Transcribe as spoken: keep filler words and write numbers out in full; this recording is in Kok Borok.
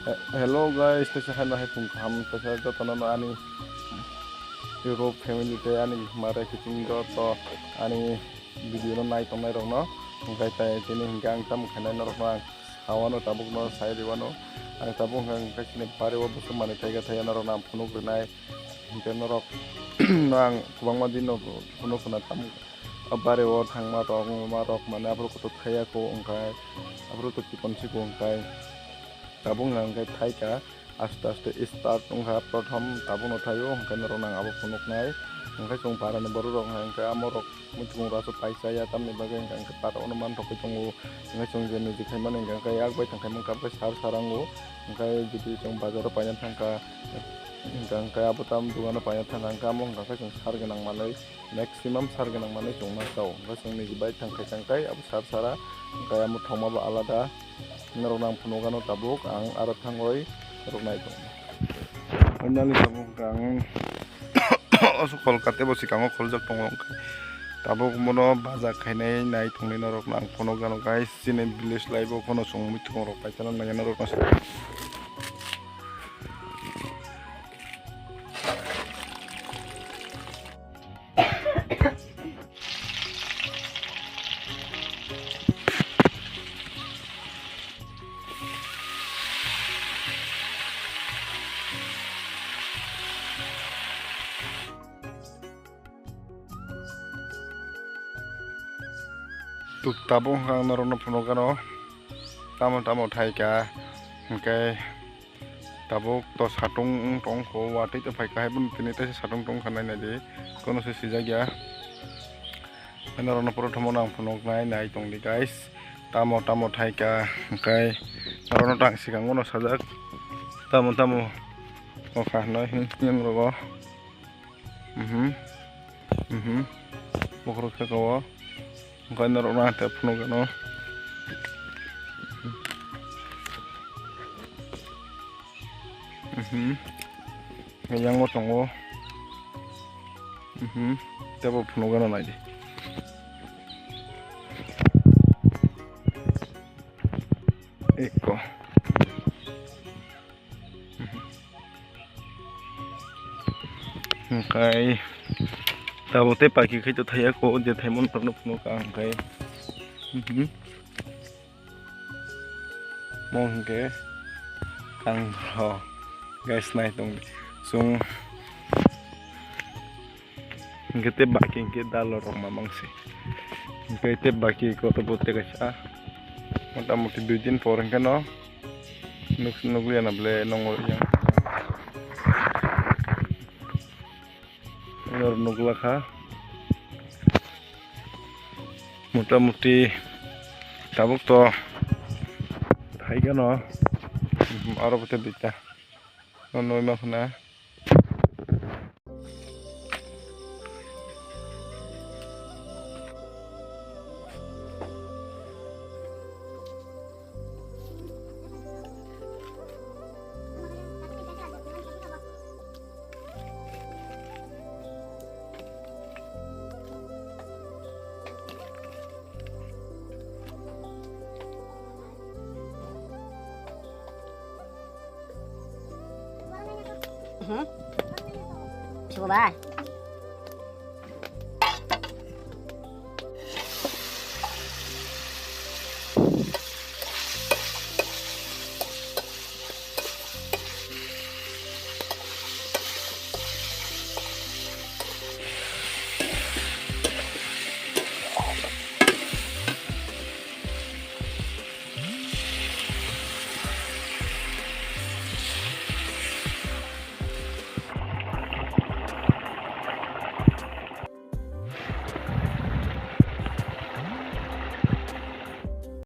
Hello guys, teisa haino hai phung kaham, teisa jotono no ani YouTube family tei ani mare kiching joto ani video no nai tongnai rok no, hingkai tai tini hingke ang tamo khainai norok no ang sawano tabuk no sai riwano, ang tabuk hingka hingka chini bari o bwswk manwi thaiga thaiya norok no ang phunuk rwnai, hingke norok no ang kwbangma din no phunuk khna tam o bari o thangma rok wngma rok mane aphuru kutuk thaiya kho hingkai aphuru to chikon chikon hingkai. Tabuk no hingke thaika aste aste start wngkha prothom tabuk no thaio hingke norok no ang abo phunuknai hingke chwng para ni borok rok hingke amo rok muitung rok aswk paisa ya tamni bagwi hingke hingke para ono manthokgwi tongo hingke chwng je niji khaimani hingke hingke yak bai thang khaimani hingke sar sar ango hingke jodi chwng bazar o paina thangkha hingke hingke abo tam dogan o paina thangkha hingke amo hingke hingke chwng sar gwnang manwi. Maximum sar gwnang manwi chwng ma chao. Hwnkhe chwng niji bai thang khai thang khai abo sar sara, hwnkhe amo thongma bo alada. Norok nang phunukgano tabuk, ang aro thangwi rwknai tongo. Finally tabuk hwnkhe ang oso khol kate bo swkango kholjak tongo hwnkhe. Tabuk bono baja khainai nai tongwi norok nang phunukgano guys, chini village life o phano chwng muitungrok paithana nangya norok no. Tuk tabuk hwnkha ang norokno phunukgano tamo tamo thaika hwnkhe. Tabuk to satung wng tong kho, watwi to phaikha, hai bono tini teisa satung tong kha, naina di, kono se sijak ya. Norokno prothom o ang phunuk nai nai tong di guys, tamo tamo thaika, hwnkhe norokno tang swkang bono sajak, tamo tamo wngkha hinwi hinwi rogo. Mhm. Mhm. Bokhorok saka o. Hwnkhe norok no ang tei phunuk gano. Mhm. Yang bo tongo. Mhm. Tei bo phunuk gano nai di. Eko. Hwnkhe tabuk tei paki khai to thaiya kho, je thaimani norokno phunuk ang hwnkhe. Mhm. Mo hwnkhe ang ho guys nai tong di. Chwng hwnkhe tei baki hwnkhe dalo rok ma mangsi. Hwnkhe tei baki koto bo tei kaisa. Motamoti dui din por hwnkhe no. Nuk-, nukliya na ble nongo yang. Nor nukla kha. Motamoti tabuk to thai gano. Aro bote duita. No noi ma khna. Mhm. Suka ba?